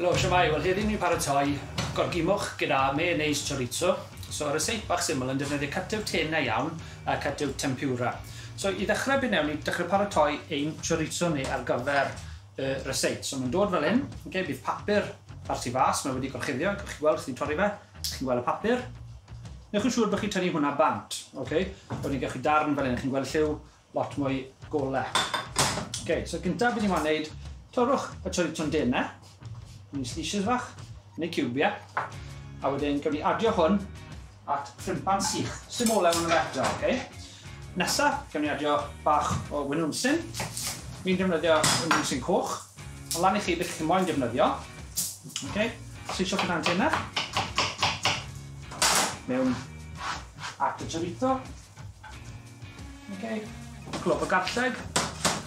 Helo, shwmae? Wel, heddiw ni'n paratoi gorgimwch gyda mayonnaise chorizo. So, recipe bach syml yn defnyddio cytew tenau iawn a cytew tempura. So, i ddechrau beth wnewn ni, dechrau paratoi ein chorizo ni ar gyfer y recipe. So, mae'n dod fel hyn, okay, bydd papur ar tu fas, mae wedi gorchuddio, gewch chi gweld, chi'n torri fe, chi'n gweld y papur. Newch yn siŵr bod chi'n tynnu hwnna bant, okay? Wedyn gewch chi darn fel hyn, chi'n gweld lliw lot mwy gole. Okay, so gyntaf beth ni'n moyn wneud, torrwch y chorizo'n denau, mewn slices fach, neu ciwbiau, a wedyn gawn ni adio hwn at ffrimpan sych. Sim olew yn y eto, okay? Nesa, gawn ni adio bach o winwnsyn. Fi'n defnyddio winwnsyn coch, ond lan i chi beth chi'n moyn defnyddio. Okay? Sleisio hwnna'n tenau. Mewn at y chorizo. Okay. Clwb o garlleg.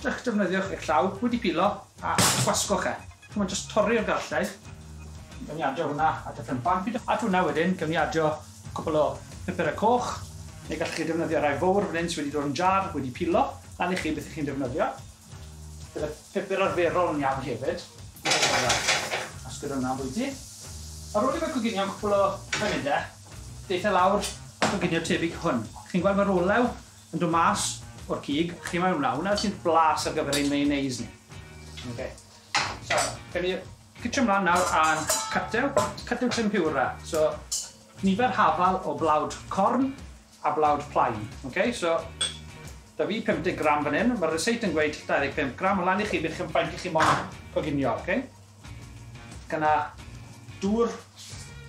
Dych defnyddiwch eich llaw wedi pilo a gwasgwch e. Chi'n mynd jyst torri'r garlleg. Gawn ni adio hwnna at y ffrimpan. At hwnna wedyn, gawn ni adio cwpl o pupurau coch. Neu gallwch chi defnyddio rhai fawr fan hyn sydd wedi dod yn jar, wedi pilo. Lan i chi beth ych chi'n defnyddio. Bydd y pupur arferol yn iawn hefyd. Asgwr hwnna am bwyty. Ar ôl i fe coginio am cwpl o funudau, deith e lawr a coginio tebyg hwn. Chi'n gweld mae'r olew yn dod mas o'r cig, chi moyn hwnna, hwnna sy'n blas ar gyfer ein mayonnaise ni. Okay. So, gawn ni cytio ymlaen nawr a'n cytew tempura. So, nifer hafal o blawd corn a blawd plaen. Okay? So, da fi 50 gram fan hyn, mae'r recipe yn gweud 25 gram, ond lan i chi beth chi'n faint i chi moyn coginio, okay? Gyna dŵr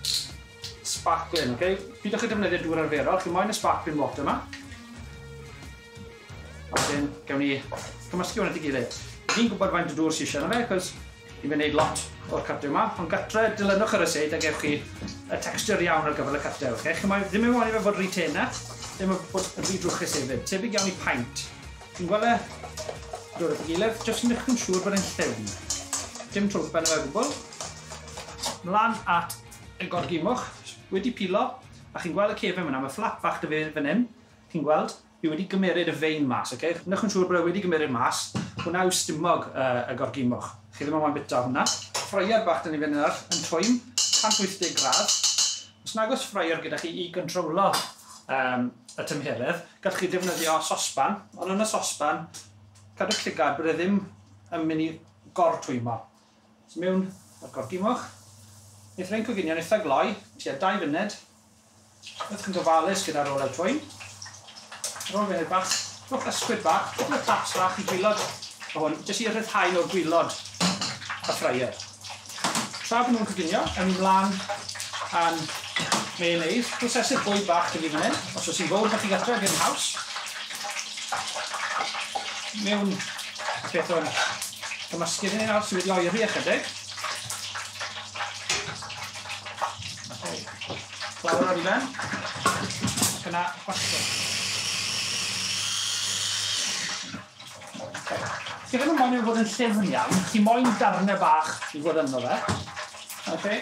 sparkling, okay? Pidwch chi defnyddio dŵr arferol, chi moyn y sparkling water yma. A wedyn, gawn ni cymysgu hwn at ei gilydd. Fi'n gwybod faint o dŵr sydd eisiau yna fe, cos ni'n mynd wneud lot o'r cytew yma, ond gatre dilynwch yr recipe a gewch chi y texture iawn ar gyfer y cytew. Okay? Chi moyn, ddim yn moyn i fe fod rhy tenau, ddim yn bod yn rhy drwchus hefyd. Tebyg iawn i paint. Chi'n gweld e dod at ei gilydd, jyst yn eich yn siŵr bod e'n llyfn. Dim twlpen yma o gwbl. Mlaen at y gorgimwch, wedi pilo, a chi'n gweld y cefen fyna, mae fflap fach dy fe fan hyn, chi'n gweld, fi wedi gymeryd y vein mas, okay? Newch yn siŵr bod e wedi gymeryd mas, hwnna yw stumog y gorgimwch. Chi ddim yn moyn bita hwnna. Fryer bach dyn ni fynd nawr yn twym, 180 gradd. Os nag oes fryer gyda chi i gontrolo y tymheredd, gallwch chi defnyddio sosban, ond yn y sosban, cadw'ch llygad bod e ddim yn mynd i gor-twymo. So mewn o'r gorgimwch, wneith rhain coginio'n eitha gloi, tua 2 funud. Byddwch yn gofalus gyda'r olew twym. Ar ôl funud bach, rhowch ysgwyd bach, cwpl o taps bach i gwilod o hwn, jyst i rhyddhau nhw gwilod y fryer. Tra bod nhw'n coginio, ewn ni mlaen a'n mayonnaise. Prosesydd bwyd bach gyda fi fan hyn. Os oes i'n fawr bach i gatre, fydd yn haws. Mewn peth o'n cymysgu fan hyn nawr sydd wedi oeri ychydig. Okay. Clawr ar i ben. Ac yna gwasgo. Chi ddim yn moyn i fod yn llyfn iawn, chi moyn darnau bach i fod ynddo fe. Okay.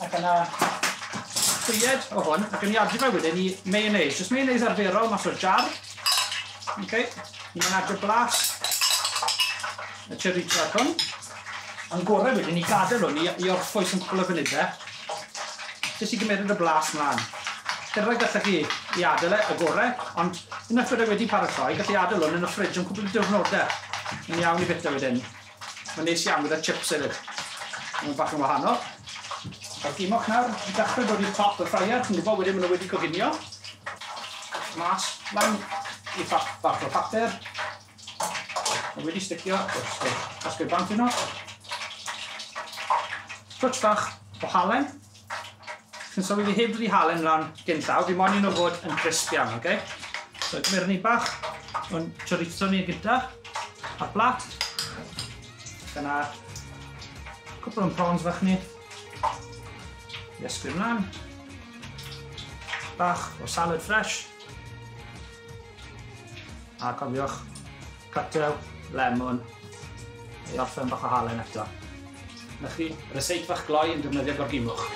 Ac yna ffried o hwn, ac yn i adio fe wedyn i mayonnaise. Just mayonnaise arferol mas o'r jar. Okay. Ni'n adio blas y chorizo ar hwn. A'n gorau wedyn i gadael hwn i orffwys yn cwpl o funudau. Jyst i gymeryd y blas mlaen. Cyrraedd gallech chi i adael e, y gorau, ond unwaith bod e wedi paratoi, gallech chi adael hwn yn y ffridge am cwpl o diwrnodau. Yn iawn i fita wedyn. Mae'n neis iawn gyda chips hefyd. Mae'n bach yn wahanol. A'r gimoch nawr, yn dechrau dod i'r top y fryer, chi'n gwybod wedyn maen nhw wedi coginio. Mas, lan i bach o papur. Mae wedi sticio, osgoi bant yno. Twtsh bach o halen. Chi'n sylwi fi heb dodi halen lan gyn llaw, fi moyn i nhw fod yn crisp iawn, oce? So, cymerwn ni bach o'n chorizo ni gyda ar blat. Dyna cwpl o'n prawns fach ni. I ysgwyr mlaen. Bach o salad fresh. A cofiwch, cytew, lemon, i orffen bach o halen eto. Na chi, recipe fach gloi yn defnyddio gorgimwch.